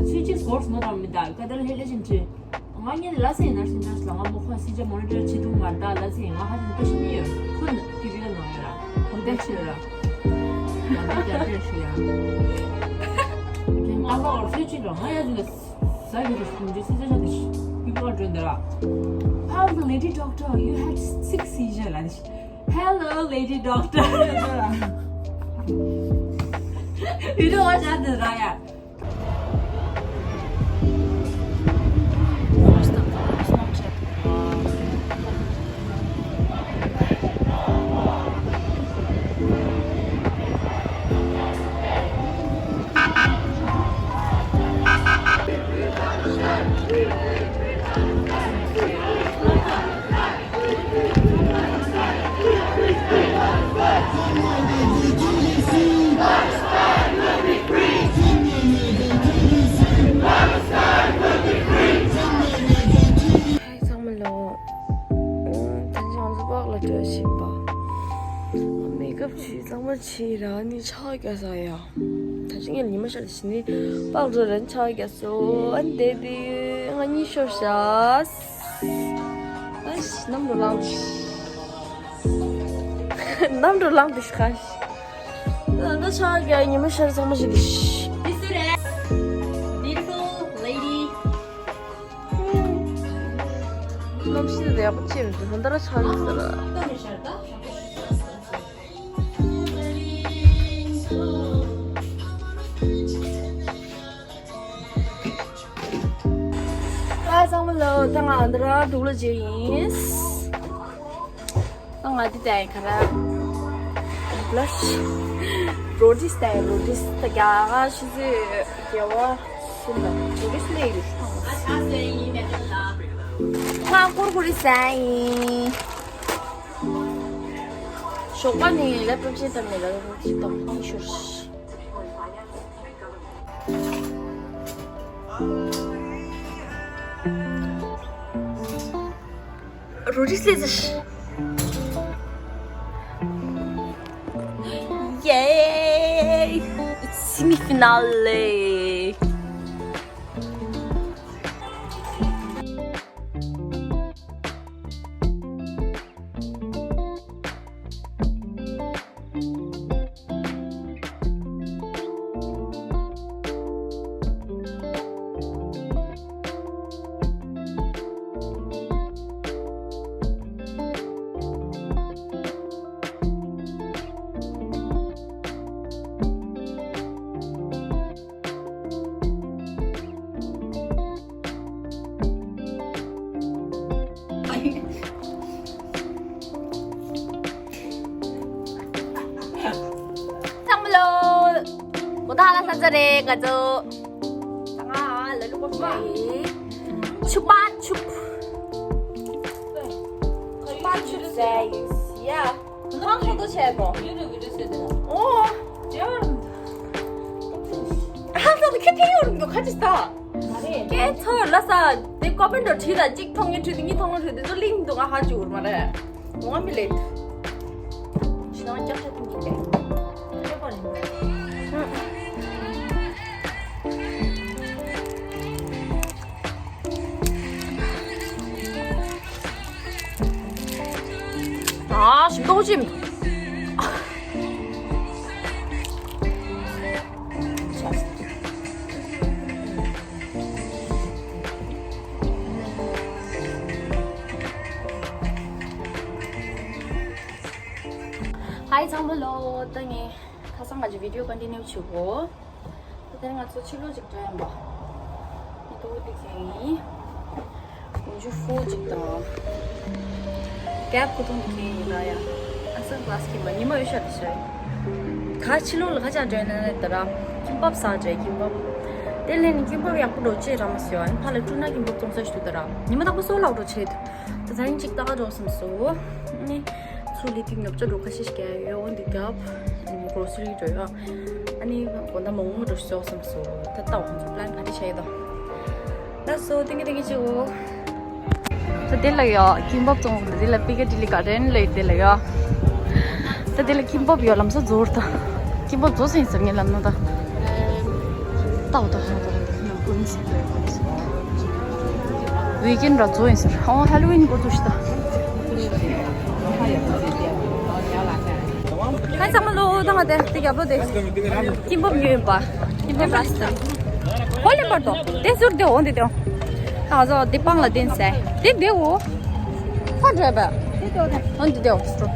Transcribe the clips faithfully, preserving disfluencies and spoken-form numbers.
ཚུལ་ཆེས་སྐོར་སུ་མ་དང་མི་འདའ་ཀ་ཏར་ཧེ་ལེ་ཞིན་ཆེ། ང་གཉིས་ལ་སེ་ཡིན་ན་སེ་ན་ལ་ང་མོ་ཁོ་སི་ཇེ་མོ་ནི་ཊར་བྱེད་ཐུབ་མ་ད་ལ་སེ་ཡིན་ང་ཧ་ཅང་ཀ་ཤི་མི་ཡོད་ཁོ་ན་ཀི་རི་ཡ་ནོ་ཡ་ར་ཁོ་འདེ་ཆེ་ར་ཡ་ད་རྒྱ་ཆེ་ཤི་ཡ། ང་ལ་ཨོར་ཕེ་ཅི་ར་ང་ཡ་ཟིན་ལ་ས་གི་རུ་སུན་ཇེ་སི་ཇེ་ཤ་དི་ཤི་ཡུ་ཀ་ཏྲོན་དེ་ར། How the lady doctor, you had six seizure ལ་ནི། Hello, lady doctor. You know what that is, right? ཚང་མ་ལོ། ད་ང་ཚོ་པགས་ལ་འགྲོ་བཞིན་པ། མེ་ཀབ་བྱས་གཙང་མ་བྱས་ར་ནི་ཕྱག་རྒྱག་ས་ཡ། ད་ཅི་ངས་ཉི་མ་ཤར་ཞིག་ནི་པགས་འགྲོ་རན་ཕྱག་རྒྱག་སོ་ཨན་དེ་དེ་ང་གཉིས་ཤོར་ཤག་ཨ་ཤི་གནམ་གྲུ་ལངས་ཤག་གནམ་གྲུ་ལངས་དེ་ཤག་ཨ་ཤི། ད་ཕྱག་རྒྱག་ཉི་མ་ཤར་ཚང་མ་ཞིག་དེ་ཤི། This is it. Beautiful lady. གནམ་གཤིས་ཡག་པོ་ཅིག་མི་འདུག་ད་ལྟ་ར་ཆགས་ཡོད་ཟེར། ཨ་ཚང་མ་ལོ། ད་ང་འདི་ར་འབྲུག་ལ་མཇལ་ཡིན། ང་འདི་ལྟ་ཡིན་ག་ར། ལ་རོ་ཏིས་ལྟ་ཡིན་རོ་ཏིས་ད་རྒྱ་གར་ཆུ་ཚོད་བརྒྱད་པ་གསུམ་ལ་རོ་ཏིས་ལས་ཡོད། ང་ཀུར་ཀུར་ཟ་ཡིན། ཞོགས་པ་ནས་ལེབ་ཊོབ་ཅིག་བཏང་ནས་ལེབ་ཊོབ་ཅིག་བཏང་ནས་ཤོར། རོ་ཏིས་ལས་ཟ། Yay! It's semi-finale! ཚང་མ་ལོ། གོ་ཐག་ལ་ས་ཚ་རེད་ང་ཚོ། ད་ང་ལ་ལུ་གོ་ཤ་ཡིན། ཆུ་པ་ཆུ། ཆུ་པ་ཆུ་ཟེར་ཡིན་ཡ། ཁང་ཁོ་ཏོ་ཆེ་གོ། ཨོ། ཧ་ས་ཏུ་ཁེ་ཁེ་ཡོད་རུང་གོ་ཁ་ཅི་སྟ། ཀེ་ཚོ་ལ་ས་དེ་ཀོ་མེན་ཊི་བྲིས་ལ་གཅིག་མཐོང་ངེ་བྲིས་དེ་གཉིས་མཐོང་ངེ་བྲིས་དེ་ཚོ་གླིང་འདུག་ང་ཧ་ཅི་འུར་མ་རེད། ང་མི་ལེད། ཞི་ནང་ཀྱག་ཆ་ཐུང་གི་ཀེ། ཨ་ཞིམ་ཏོག་ཅིམ། ཧའི་ཚང་མ་ལོ། ད་ངས་ཁ་སང་ང་ཚོ་བི་ཌིའོ་ཀོན་ཊི་ནིའུ་བྱེད་གོ། ད་དེ་ང་ཚོ་ཕྱི་ལོགས་ཅིག་འགྲོ་ཡིན་པ། ངས་ཏོག་ཙམ་ཡིན། དགུ་བཅུ་ཧྥོ་ཅིག་དང་། ཀེབ་ཁུ་ཐུང་དེ་ཡིན་ད་ཡ། ཨ་སན་ག་ལ་སི་གྱོན་པ་ཉི་མ་ཡོད་ཤག་དེ་ཤག་ག་ཕྱི་ལོགས་ལ་ག་ཅང་འགྲོ་ཡིན་ན་ད་ར། ཀིམ་པབ་ཟ་འདྲ་ཀིམ་པབ། དེ་ལས་ནི་ཀིམ་པབ་ཡག་པོ་འགྲོ་ཅེས་ར་མ་སོ་ཡ། ཕ་ལ་ཀྲུ་ན་ཀིམ་པབ་བཙོང་ས་ཞིག་འདུག་ད་ར། ཉི་མ་དང་པོ་སོ་ལག་འགྲོ་ཆེད། ད་ད་ཡིན་ཅིག་ལྟ་ག་འགྲོ་བསམ་སོ། ནི། ཚུར་ལི་ཏིག་ཉོབ་ཅོ་འགྲོ་ཁ་ཤས་ཤིག་ཡོད་འདི་རྒྱབ། ཨ་ནི་གོ་སི་རི་འགྲོ་ཡོད། ཨ་ནི་དགོང་དག་མོག་མོག་འགྲོ་ཤོག་བསམ་སོ། ད་ལྟ་འོང་ཚོ་པི་ལན་ག་རེ་བྱས་ཡོད་དོ། ལགས་སོ་ཏིང་གི་ཏིང་གི་ཅིའོ། ད་དེ་ལ་ཡོ་ཀིམ་པབ་བཙོང་དེ་ལ་པི་ཀ་ཌི་ལི་གར་ཌེན་ལ་ཡོད་དེ་ལ་ཡོ། ད་དེ་ལ་ཀིམ་པབ་ཡོ་ལམ་སང་རྫོགས་ད། ཀིམ་པབ་རྫོགས་ཟིན་ཟེར་ངས་ལབ་ན་ད། ཏག་ཏག་ཧ་ཏག་ཏག་ཀུན་ཟེར། ཝི་ཀེན་ར་རྫོགས་ཡིན་ཟེར། ཨོ་ཧེ་ལོ་ཝིན་གོ་ཚུལ་ཞིག་ད། ཁ་ཚང་མ་ལོ་ད་ང་དེ་དེ་རྒྱབ་ལོ་དེ། ཀིམ་པབ་ཉོས་ཡིན་པ། ཀིམ་པབ་ར་སི་ཏི། ཧོ་ལེན་པར་དོ། དེ་ཟུར་དེ་འོང་དེ་དེ་འོང་། ཨ་ཟོ་དེ་པང་ལ་བསྟན་སེ། དེ་དེ་འོ། ཧ་འདྲ་བ། འོང་དེ་དེ་འོང་སྤྲོ།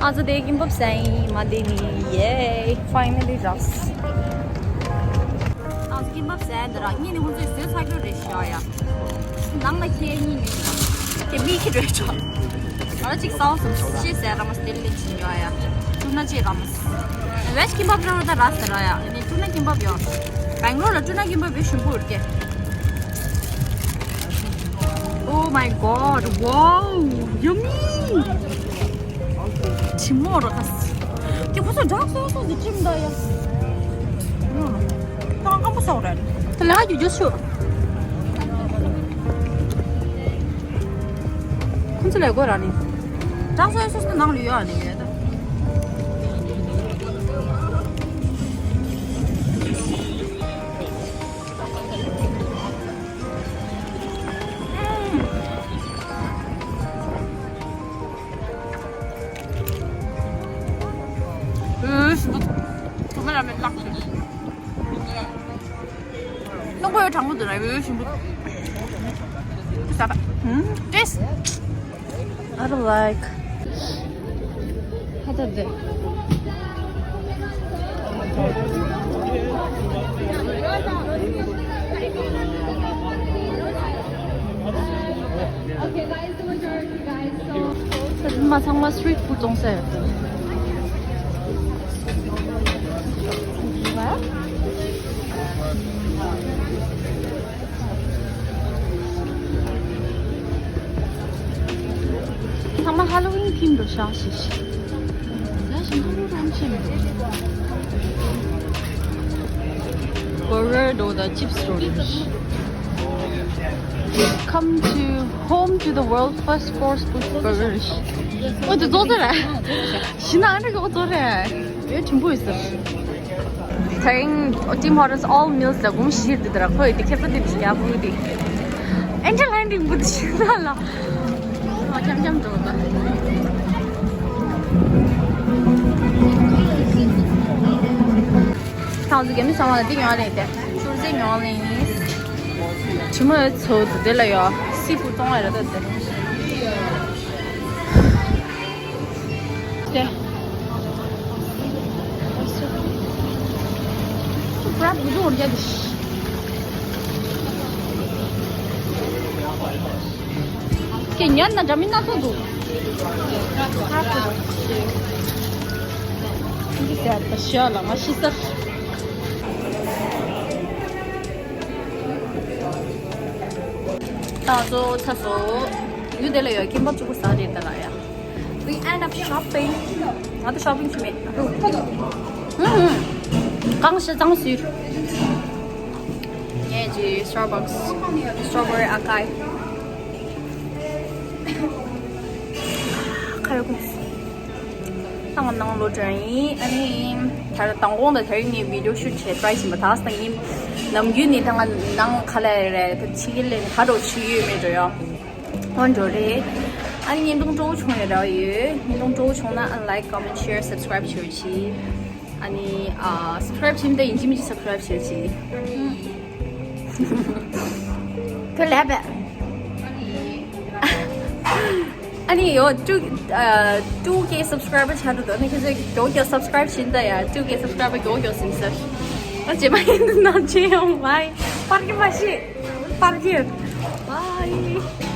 ཨ་ཟོ་དེ་ཀིམ་པབ་སེ་ཡིན་མ་དེ་ནི། ཡེ། ཕའི་ནལ་ལི་རགས། ཨ་ཟོ་ཀིམ་པབ་སེ་འདི་ར་གཉིས་ནི་ཁོང་ཚོས་བཟོས་ཚར་རྒྱུ་རེད་ཤག་ཡ། ནང་ལ་ཁྱེད་གཉིས་ནི། དེ་མི་ཁྱེད་རེད་ཤག་ང་ལ་གཅིག་སའོ་སུམ་ཤེས་ཟེར་ར་མ་སྟེར་ལེན་བྱིན་ཡོད་ཡ། ཀྲུ་ན་ཅེ་ར་མ། ཝེཇ་ཀིམ་པབ་ར་ད་ར་ཟེར་ར་ཡ། ནི་ཀྲུ་ན་ཀིམ་པབ་ཡོད། སྦེང་ལོར་ལ་ཀྲུ་ན་ཀིམ་པབ་ཡོད་ཞིམ་པོ་ཡོད་ཀྱེ། Oh my god, wow, yummy. ཆི་མོ་ར་ཁ་སི། ཀྱེ་ཁོ་ཚོ་ཌརྐ་སོཡ་སོ་སི་ཅིམ་ད་ཡ། ད་ང་སྐམ་པོ་ཟ་བ་ར་ནི། ད་ལ་ང་རྒྱུ་རྒྱུ་ཆུ། ཁོང་ཚོ་ལས་དགོས་ར་ནི། ཌརྐ་སོཡ་སོ་སི་ནང་ལ་ཡོད་ཨ་ནི་ཡོད་ད། རླུང་བུ་གྲང་མོ་འདུག་ར་ཡོད་ཞིམ་པོ། ཟ་བ། ཨུམ། ཏེས། I don't like. ཧ་ད་དེ། Okay, that is the majority, guys. So མ་ཚང་མ་སི་ཊི་རིཊ་ཕུཌ་བཙོང་ས་ཡོད་དེ། ཚང་མ་ཧ་ལོ་ཝིན་ཐིམ་འགྲོ་ཤག་ཤིག་ཤིག་ཡ་ཞིག་ཧ་ལོ་རང་ཆེ་མི་འགྲོ། བར་གར་འགྲོ་དང་ཅིབ་སི་འགྲོ་རེད། Come to home to the world first four scoop burger. ཨོ་དེ་རྫོགས་ཚར་རེད། ཤི་ན་ཨ་འདྲ་གི་ཨོ་རྫོགས་རེད། ཡོད་ཆེན་པོ་ཡོད་ཟེར། དེ་རིང་Tim Hortons all meals ལ་དགོངས་ཞིབ་དེ་ལྟར་ཁོས་དེ་ཁྱད་པར་དེ་དེ་རྒྱ་བོ་དེ། ཨེན་ཏྲ་ལན་རིང་པོ་དེ་ཤི་ན་ལ། ཨ་འཁྱམ་འཁྱམ་འགྲོ་ད། ཐང་ཚོ་རྒྱ་མི་ཚང་མ་ལ་འདི་ཉོ་ལེ་དེ། ཆུར་ཟས་ཉོ་ལེ་ཡིན། ཆི་མོ་ཚོ་དེ་ལ་ཡོ། སི་ཕུཌ་གཏོང་ལེ་ར་ད་དེ། དེ། ཁྲབ་བུ་ཆུང་བརྒྱ་དེ། ཁྱེད་ཉར་ན་འདྲ་མིན་སྣ་ཚོགས་འདུག་འདི་ཟེར་ད་ཞོ་ལ་མ་ཤི་ས། ད་གཙོ་བོ་ཚ་སོ། ཡུལ་དེ་ལ་ཡོད་ཀིམ་པབ་གཅིག་པུ་ཟ་རེད་ད་ལ་ཡ། We end up shopping. ང་ད་ཤོ་པིང་བྱས་མེད། ཧུམ་ཧུམ། གང་ཞིག་གཙང་སུས། ངས་ཀྱི་Starbucks strawberry acai ཁ་ཡོད་ཀུན། ད་ང་ནང་ལོ་དྲན་ཡིན། ཨ་ནི་ད་དང་གོང་ད་དེ་རིང་ནས་བི་ཌི་ཡོ་ཤུ་ཊི་བྱས་ཊི་རའི་བྱས་པ་ད་ས་ཡིན། ནམ་རྒྱུན་ནས་ད་ང་ནང་ཁ་ལ་རེད་ད་ཕྱི་རྒྱལ་ལ་ནི་ཁ་འགྲོ་ཆུ་ཡོད་མེད་འགྲོ་ཡོང་། ཧོན་འགྲོ་རེད། ཨ་ནི་བརྙན་ཐུང་སྤྲོ་བོ་བྱུང་ཡོད་ར་ཡོད། བརྙན་ཐུང་སྤྲོ་བོ་བྱུང་ན་ཨ་ནི་like, comment, share, subscribe བྱོས་ཤིག་ཨ་ནི་ཨ་སབ་སི་ཀ་རའིབ་བྱེད་མི་ད་ཡིན་གཅིག་མིན་གཅིག་སབ་སི་ཀ་རའིབ་བྱེད་ཅིག་ཁྱོད་ལས་པས། ཨ་ནི་ཡོ་two ཨ་two K subscriber ཆགས་འགྲོ་འདུག་ཨ་ནི་ཁྱོད་ཚོས་མགྱོགས་མགྱོགས་སབ་སི་ཀ་རའིབ་བྱེད་མི་ད་ཡ། two K subscriber མགྱོགས་མགྱོགས་ཟིན་ཟེར། ཨ་རྗེས་མ་ཡིན་ན་ཅི་ཡོང་བའི་པར་གྱི་མ་ཤེས་པར་གྱི་བའི།